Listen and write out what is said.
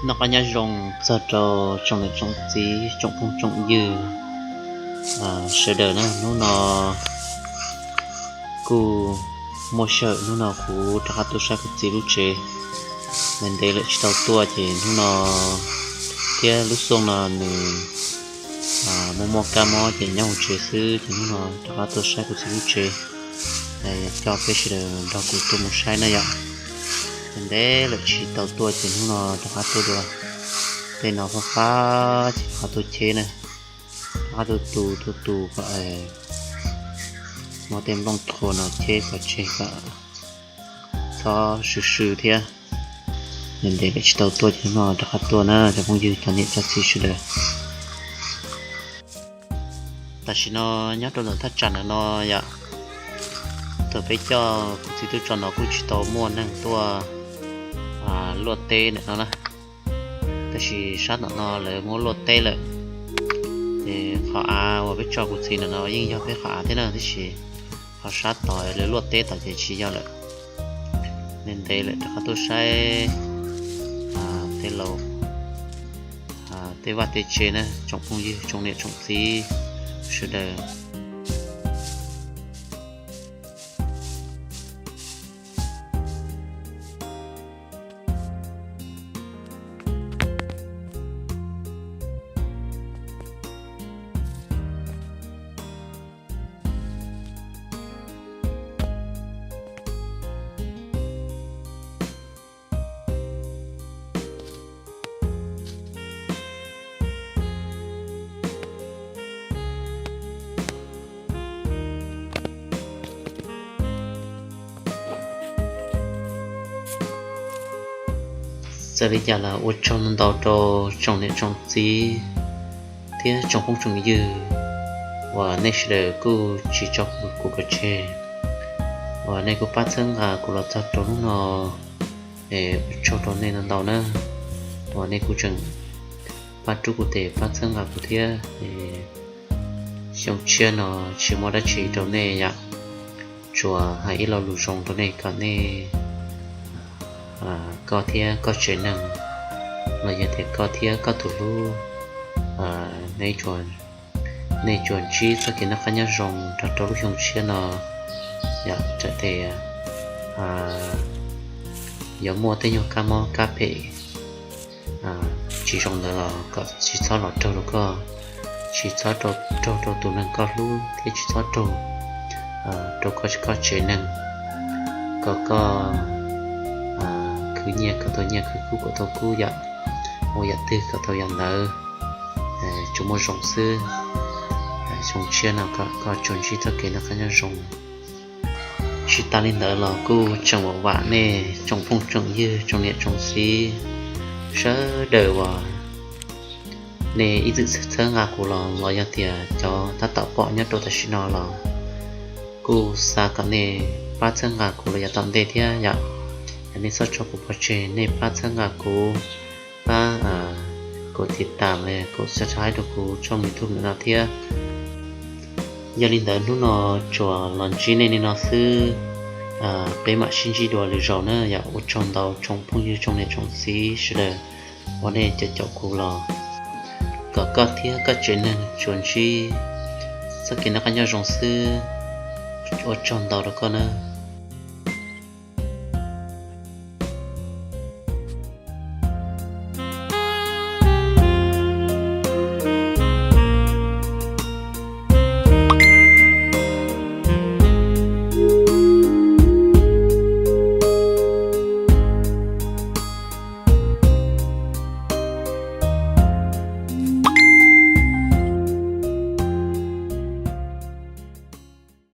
Noj qab nyob zoo txog rau tsoom niam tsoom txiv tsoom phooj tsoom ywg sawv daws na. Hnub no kuj muaj sij hawm, hnub no kuv rov qab tuaj saib kuv txiv lub tsev. Ntev ntev lawm tsis tau tuaj ces hnub no thiab lub xyoo no nws muaj muaj kab mob ces nyob hauv tsev xwb ces hnub no rov qab tuaj saib kuv txiv lub tsev. Coj peb sawv daws nrog kuv tuaj mus saib na yom. Ntev ntev lawm tsis tau tuaj ces hnub no rov qab tuaj dua. Tej no fab fab ces rov qab tuaj cheb na, rov qab tuaj tu tuaj tu kom muab tej nplooj qhuav no cheb kom tseg kom txhob swm swm thiab. Ntev ntev lawm tsis tau tuaj ces hnub no rov qab tuaj na cov phooj ywg cov niam cov txiv sawv daws. Tam sim no nyob rau ntawm thaj tsam ntawm no yom, thaum peb coj kuv txiv tuaj tso no kuj tsis tau muaj neeg tuaj luaj teb ntawm no na, tab sis sab tom no lawv muab luaj teb lawm. Ces qhov av uas peb tso kuv txiv ntawm no yeej yog peb qhov av thiab na, tab sis qhov sab tod lawv luaj teb tod ces tsis yog lawm. Ntev ntev lawm rov qab tuaj saib tej laus, tej vaj tej tsev na, tsoom phooj ywg tsoom niam tsoom txiv sawv daws. Txawm li cas los ua tsaug ntau rau tsoom niam tsoom txiv thiab tsoom phooj tsoom ywg uas nej sawv daws kuj tsis tso kuv pov tseg, uas nej kuj pab txhawb nqa kuv los txog rau hnub no. Ua tsaug rau nej ntau ntau na, uas nej kuj tseem pab rub kuv tes pab txhawb nqa kuv thiab. Xyoo tshiab no tsis muaj dab tsi rau nej yom, tsuas hais ib lo lus zoo rau nej kom nej, koj thiab koj tsev neeg los yog tias koj thiab koj tus hlub, nej tsuas ntsib txoj kev noj qab nyob zoo rau rau lub xyoo tshiab no yom. Txawm tias yuav muaj tej nyuag kab mob kab phem tsis zoo ntawd los kom tsis txhob los raug rau koj, tsis txhob raug rau tus neeg koj hlub thiab tsis txhob raug rau koj koj tsev neeg, kom koj khwv nyiaj kom tau nyiaj, khwv kub kom tau kub yom, ua yam twg kom tau yam ntawd, tsuas muaj zoo xwb. Xyoo tshiab no kom koj tsuas ntsib txoj kev noj qab nyob zoo. Tsis tas li ntawd los kuj tseem vam vam nej tsoom phooj tsoom ywg tsoom niam tsoom txiv sawv daws uas nej ib txwm txhawb nqa kuv los los yog tias cov tab tom pom nyob rau tam sim no los kuj xav kom nej pab txhawb nqa kuv los yav tom ntej thiab yom. Yog nej txhob tso kuv pov tseg, nej pab txhawb nqa kuv, pab kom tiv tam li kom subscribe rau kuv tshooj YouTube ntawm no thiab. Yog li ntawd hnub no tsuas los ntsib nej li no xwb, peb mam sib ntsib dua lwm zaus na yom. Ua tsaug ntau tsoom phooj ywg tsoom niam tsoom txiv sawv daws uas nej caum caum kuv los, kom koj thiab koj tsev neeg tsuas ntsib txoj kev noj qab nyob zoo xwb. Ua tsaug ntau rau koj na.